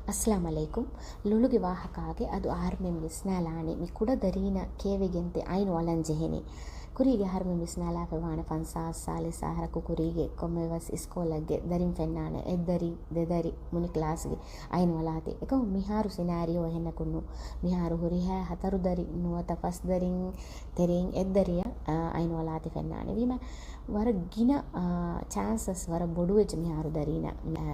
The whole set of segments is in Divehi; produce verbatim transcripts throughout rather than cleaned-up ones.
އައްސަލާމު ޢަލައިކުމް. ލޮލުގެ ވާހަކާގެ އަދު އަހަރުމެން ވިސްނާލާނީ މި ކުޑަ ދަރީންނަށް ކޭވެގެންތެ އައިނު އަޅަން ޖެހެނީ. ކުރީގެ އަހަރުމެން ވިސްނާލާފައިވާނެ ފަންސާސް ސާޅީސް އަހަރަކު ކުރީގެ ކޮންމެވެސް ސްކޫލެއްގެ ދަރިން ފެންނާނެ އެއްދަރި، ދެދަރި، މުނި ކްލާސްގެ އައިނު އަޅާތި. އެކަމު މިހާރު ސިނާރިއޯ އެހެންނަކުން ނޫ. މިހާރު ހުރިހާ ހަތަރު ދަރި ނުވަތަ ފަސް ދަރިން ތެރެއިން އެއްދަރިއަށް، އާ، އައިނު އަޅާތި ފެންނާނެ. ވީމަ ވަރަށް ގިނަ، އާ، ޗާންސަސް ވަރަށް ބޮޑުވެއްޖެ މިހާރު ދަރީނަށް، އާ،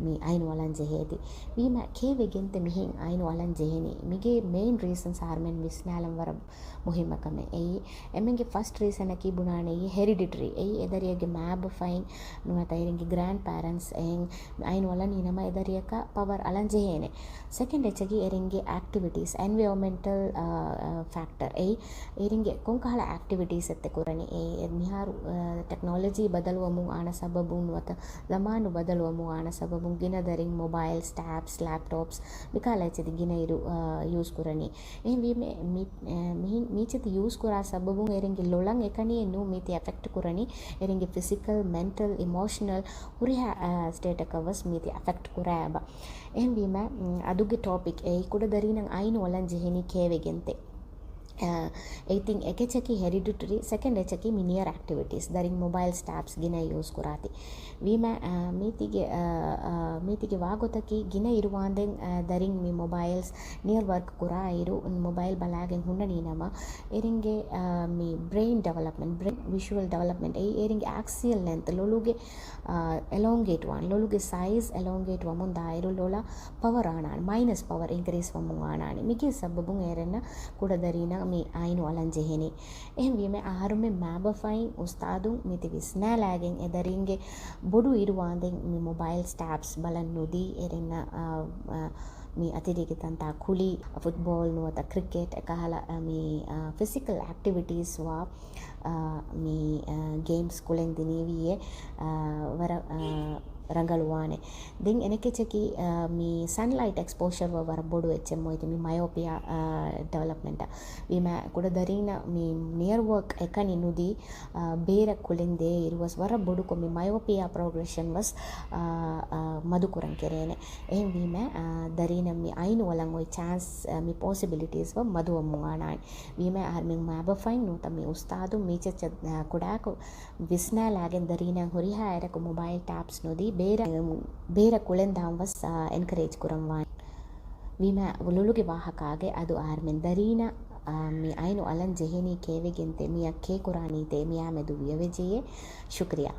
މި އައިނު އަޅަން ޖެހޭތީ. ވީމަ ކޭވެގެންތެ މިހެން އައިނު އަޅަން ޖެހެނީ؟ މިގޭ މެއިން ރީޒަންސް އަހަރުމެން ވިސްނާލަން ވަރަށް މުހިއްމު ކަމެއް. އެއީ، އެމެންގެ ފަސްޓް ރީޒަނަކީ ބުނާނެ އެއީ ހެރިޑިޓަރީ. އެއީ އެދަރިއެއްގެ މާބަފައިން ނުވަތަ އޭރުންގެ ގްރާންޑް ޕޭރެންޓްސް އެހެން އައިނު އަޅަނީ ނަމަ އެދަރިއަކަށް ޕަވަރ އަޅަން ޖެހޭނެ. ސެކަންޑް އެއްޗަކީ އޭރުންގެ އެކްޓިވިޓީސް، އެންވަޔަރމެންޓަލް، އާ، އާ، ފެކްޓަރ. އެއީ އޭރުންގެ ކޮންކަހަލަ އެކްޓިވިޓީސް އެއްތެ ކުރަނީ. އެ، އެ މިހާރު، އާ، ޓެކްނޮލޮޖީ ބަދަލުވަމުން އާނަ ސަބަބުން ނުވަތަ ޒަމާނު ބަދަލުވަމުން އާނަ ސަބަބުން ގިނަ ދަރިން މޮބައިލް، ޓޭބްސް، ލެޕްޓޮޕްސް މިކަހަލަ އެއްޗެތި ގިނަ އިރު، އާ، ޔޫސް ކުރަނީ. އެހެންވީމެ މި-، އެ، މިހިން-، މީޗެތި ޔޫސް ކުރާ ސަބަބުން އޭރުންގެ ލޮލަށް އެކަނި ނޫ މީތި އެފެކްޓް ކުރަނީ. އޭރުންގެ ފިޒިކަލް، މެންޓަލް، އިމޯޝަނަލް ހުރިހާ، އާ، ސްޓޭޓަކަށް ވެސް މީތި އެފެކްޓް ކުރާ އެބަ. އެހެންވީމަ، މް، އަދުގެ ޓޮޕިކް އެއީ ކުޑަ ދަރީންނަށް އައިނު އަޅަން ޖެހެނީ ކޭވެގެންތެ. އާ، އެއްތިން އެކެއްޗަކީ ހެރިޑިޓަރީ، ސެކަންޑް އެއްޗަކީ މި ނިޔަރ އެކްޓިވިޓީސް، ދަރިން މޮބައިލް ޓޭބްސް ގިނަ ޔޫސް ކުރާތި. ވީމަ، އާ، މީތިގެ، އާ، އާ، މީތިގެ ވާގޮތަކީ ގިނަ އިރުވާނދެން، އާ، ދަރިން މި މޮބައިލްސް ނިޔަރ ވަރކް ކުރާ އިރު، މޮބައިލް ބަލާގެން ހުންނަނީ ނަމަ، އޭރުންގެ، އާ، މި ބްރެއިން ޑިވެލޮޕްމަންޓް، ބްރެއިން ވިޝުއަލް ޑިވެލޮޕްމަންޓް އެއީ އޭރުންގެ އެކްސިއަލް ލެންތު، ލޮލުގެ އާ، އެލޯންގޭޓް ވާން، ލޮލުގެ ސައިޒް އެލޯންގޭޓް ވަމުން ދާއިރު ލޮލަށް ޕަވަރ އާނާނެ، މައިނަސް ޕަވަރ އިންކްރީސް ވަމުން އާނާނެ. މިގެ ސަބަބުން އޭރެންނަށް ކުޑަ ދަރީނަށް މި އައިނު އަޅަން ޖެހެނީ. އެހެންވީމަ އަހަރުމެން މާބަފައިން އުސްތާދުން މިތި ވިސްނާލާގެން އެ ދަރީންގެ ބޮޑު އިރުވާނދެން މި މޮބައިލް ޓޭބްސް ބަލަން ނުދީ އޭރެންނަށް، އާ، އާ، މި އަތިރީގެ ތަންތާ ކުޅި، ފުޓްބޯލް ނުވަތަ ކްރިކެޓް އެކަހަލަ، އާ، މި، އާ، ފިޒިކަލް އެކްޓިވިޓީސް ވާ އާ، މި، އާ، ގޭމްސް ކުޅެންދިނީވީއޭ، އާ، ވަރަށް، އާ، ރަނގަޅުވާނެ. ދެން އެނެކެޗަކީ، އާ، މި ސަންލައިޓް އެކްސްޕޯޝަރ ވަރަށް ބޮޑު އެއްޗެއް މޮއިތި މި މަޔޯޕިއާ، އާ، ޑިވެލޮޕްމަންޓަށް. ވީމަ ކުޑަ ދަރީނަށް މި ނިޔަރ ވަރކް އެކަނި ނުދީ، އާ، ބޭރަށް ކުޅެން ދޭ އިރުވެސް ވަރަށް ބޮޑުކޮށް މި މަޔޯޕިއާ ޕްރޮގްރެޝަން ވެސް، އާ، އާ، މަދުކުރަން ކެރޭނެ. އެހެންވީމަ، އާ، ދަރީނަށް މި އައިނު އަޅަން އޮތް ޗާންސް، އާ، މި ޕޮސިބިލިޓީސް ވަ މަދުވަމުން އާނާނެ. ވީމަ އަހަރުމެން މާބަފައިން ނުވަތަ މި އުސްތާދު މި ޗެއްޗެއް، އާ، ކުޑާކޮށް ވިސްނާލާގެން ދަރީނަށް ހުރިހާ އެރަކު މޮބައިލް ޓޭބްސް ނުދީ ބޭރަށް، ބޭރަށް ކުޅެންދާން ވެސް، އާ، އެންކަރޭޖް ކުރަން ވާނެ. ވީމަ ލޮލުގެ ވާހަކާގެ އަދު އަހަރުމެން ދަރީނަށް، އާ، މި އައިނު އަޅަން ޖެހެނީ ކޭވެގެންތެ މިއަށް ކޭ ކުރާނީތޭ މިއާމެދު ވިޔަވެޖެޔޭ. ޝުކްރިޔާ.